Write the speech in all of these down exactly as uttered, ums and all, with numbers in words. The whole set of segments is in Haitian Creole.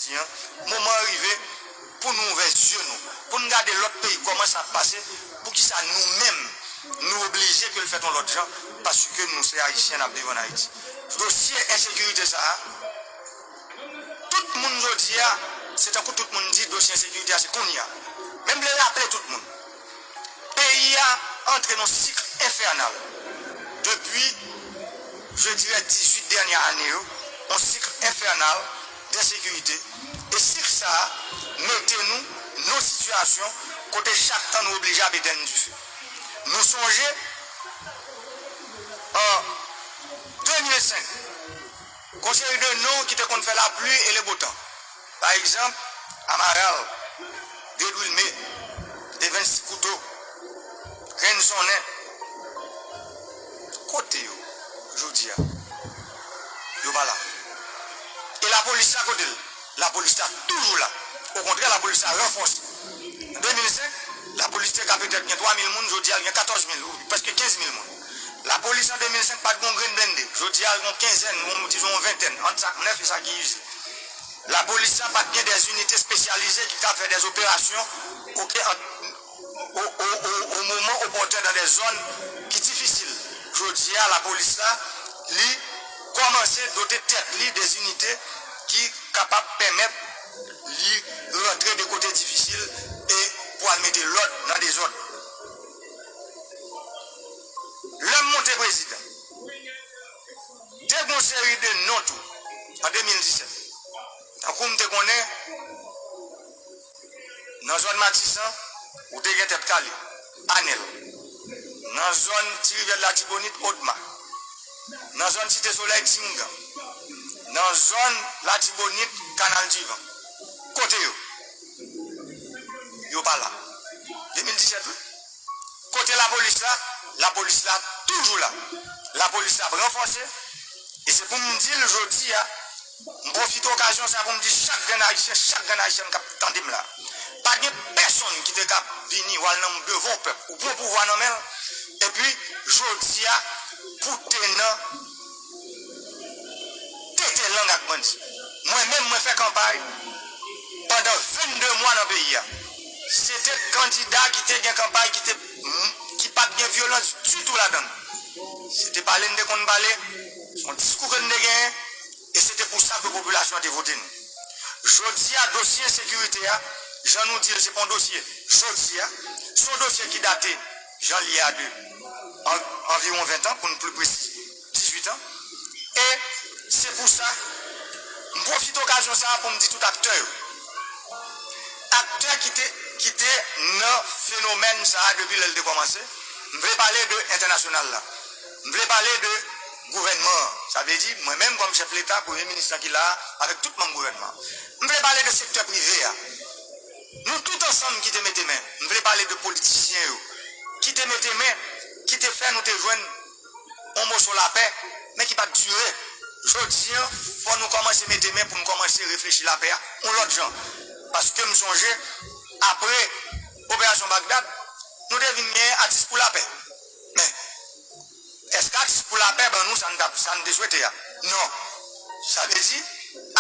Ayisyen, moman an rive pou nou ouvè zye nou, pou n gade lòt peyi kòman sa ap pase, poukisa nou menm nou oblije ke l fèt yon lòt jan, paske nou se Ayisyen, n ap viv ann Ayiti. Dosye ensekirite sa a, tout moun jodi a, se tankou tout moun di dosye ensekirite a se kounye a. Men m vle raple tout moun, peyi a antre nan sik enfènal depi, je dirais, dizuit dènye ane yo, yon sik enfènal densekirite. E sik sa a mete nou nan sitiyasyon kote chak tan nou oblije ap etèn dife. Nou sonje, an de mil senk, gon seri de non ki te konn fè lapli e le bo tan. Pa egzanp, Amaral, Dedwilme, Devensi Kouto, Grenn Sonnen. Kote yo jodi a? Yo pa la. E lapolis la, kote l? Lapolis la toujou la. Okontrè, lapolis la ranfòse. An de mil senk, lapolis te ka petèt gen twa mil moun, jodi a l gen katòz mil, ou prèske kenz mil moun. Lapolis an de mil senk pa t gen yon grenn blende. Jodi a l gen yon kenzèn, yon, dizon yon ventèn, ant sa k nèf e sa ki ize. Lapolis la pa t gen dè inite espesyalize ki ka fè dè operasyon, oke, an, o, o, o, o moman opòtèn nan dè zòn ki difisil. Jodi a, lapolis la, li kòmanse dote tèt li dè inite ki kapab pèmèt li rantre de kote difisil e pou al mete lòd nan dezòd. Lè m monte prezidan, te gon seri de non tou an de mil disèt. Tankou m te konnen, nan zòn Matisan, ou te gen Tèt Kale, Anèl. Nan zòn Ti Rivyè Latibonit, Odma. Nan zòn Site Solèy, Ti Oungan. Nan zòn Latibonit, Kanal Divan. Kote yo? Yo pa la. De mil disèt, wi. Kote lapolis la? Lapolis la toujou la. Lapolis la ap ranfòse. E se pou m di l jodi a, m pwofite okazyon sa pou m di chak grenn Ayisyen, chak grenn Ayisyèn k ap tande m la, pa gen pèsonn ki te ka vini w al nan devan yon pèp, ou pran pouvwa nan men l, epi jodi a, pou te nan tete lang ak bandi. Mwen menm, mwen fè kanpay pandan vennde mwa nan peyi a. Se te kandida ki te gen kanpay ki te, ki pa t gen vyolans ditou ladan l. Se te pale n te konn pale, se yon diskou ke n te genyen, e se te pou sa ke popilasyon an te vote nou. Jodi a, dosye ensekirite a, jan nou di l, se pa yon dosye jodi a, se yon dosye ki date, jan l ye a, de an, anviwon ven tan, pou n pli presi, dizuit an. E se pou sa, m pwofite okazyon sa a pou m di tout aktè yo. Aktè ki te, ki te nan fenomèn sa a depi lè l te kòmanse, m vle pale de entènasyonal la. M vle pale de gouvènman an. Sa vle di, mwen menm kòm chèf Leta, premye minis lan ki la a, avèk tout manm gouvènman an. M vle pale de sektè prive a. Nou tout ansanm ki te mete men. M vle pale de politisyen yo ki te mete men, ki te fè nou te jwenn yon moso lapè, men ki pa t dire. Jodi a, fò nou kòmanse mete men pou n kòmanse reflechi lapè a yon lòt jan. Paske m sonje, apre Operasyon Bagdad, nou te vin gen atis pou lapè. Men, èske atis pou lapè ban nou sa n t ap, sa n te swete a? Non. Sa vle di,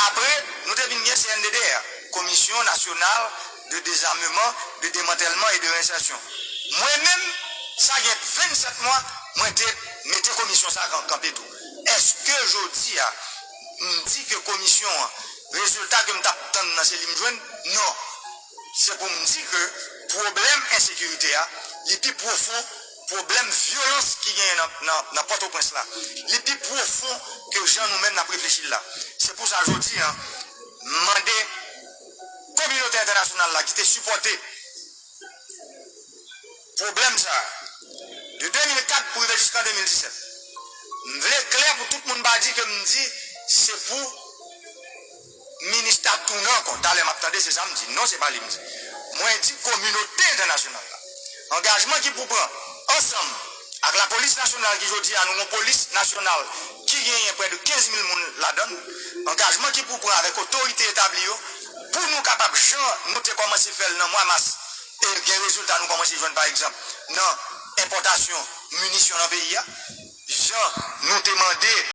apre, nou te vin gen C N D D R, Commission Nationale de Désarmement, de Démantèlement et de Réinsertion. Mwen menm, sa gen vennsèt mwa, mwen te mete komisyon sa a kan-, kanpe tou. Èske jodi a, m di ke komisyon an, rezilta ke m t ap tann nan, se li m jwenn? Non. Se pou m di ke pwoblèm ensekirite a, li pi pwofon pwoblèm vyolans ki genyen nan, nan, nan Pòtoprens la. Li pi pwofon ke jan nou menm n ap reflechi l la. Se pou sa jodi a, m mande kominote entènasyonal la ki te sipòte pwoblèm sa a, de de mil kat pou rive jiskan de mil disèt. M vle klè pou tout moun pa di ke m di se pou minis ta tounen ankò. Talè m ap tande se sa m di. Non, se pa li m di. Mwen di kominote entènasyonal la. Angajman ki pou pran ansanm ak lapolis nasyonal ki jodi a nou gon polis nasyonal ki genyen prè de kenz mil moun ladan l. Angajman ki pou pran avèk otorite etabli yo pou nou kapab, jan nou te kòmanse fè l nan mwa mas, e gen rezilta nou kòmanse jwenn, pa egzanp, nan enpòtasyon minisyon nan peyi a, jan nou te mande